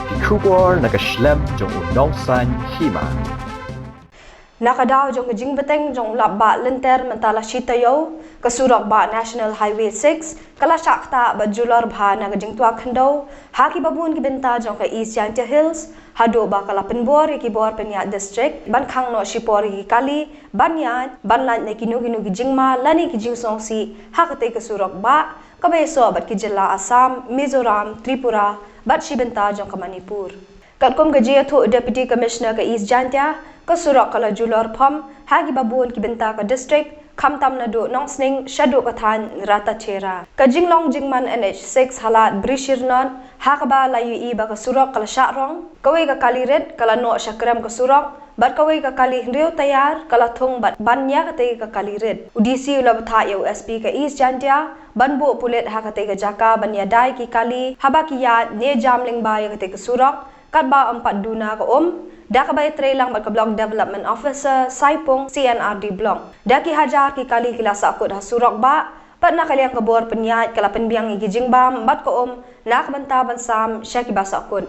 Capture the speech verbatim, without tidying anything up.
Ki khubor na ka shlem jong u nongsan hima. Na ka daw jong ka jingbteng jong u lap bah lynter mynta la shi taïew, ka surok bah National Highway six ka la shah ktah bad julor bha na ka jingtwa khyndew ha kiba bun ki bynta jong ka East Jaintia Hills, haduh ba ka la pynbor ïa ki bor pynïaid district ban khang noh shipor ïa ki kali ban ïaid ban lait na kino kino ki jingma lane ki jingsngewsih ha katei ka surok bah kaba ïasoh bad ki jylla Assam, Mizoram, Tripura bad shi bynta jong ka Manipur. Katkum ka jingïathuh Deputy Commissioner ka East Jaintia, ka surok ka la julor phom ha kiba bun ki bynta ka district, khamtam naduh Nongsning shaduh ka thaiñ Ratatchera. Ka jinglong jingman N H six ha Lad Brishirnot, ha kaba la ïohi ba ka surok ka la shah rong, kawei ka kali rit ka la noh sha krem ka surok, bad kawei ka kali hynriew taïar ka la thung bad ban ïa katei ka kali rit. U D C u la bthah ïa u S P ka East Jaintia ban buh pulit ha katei ka jaka ban ïada ïa ki kali haba ki ïaid ne jam lyngba ïa katei ka surok, katba ym pat duna ka um, da kaba ïatreilang bad ka Block Development Officer Saipung C N R D Block. Da ki hajar ki kali ki la sahkut ha surok bah, bad na ka liang ka bor pynïaid ka la pynbiang ïa ki jingbam bad ka um na ka bynta ban sam sha kiba sahkut.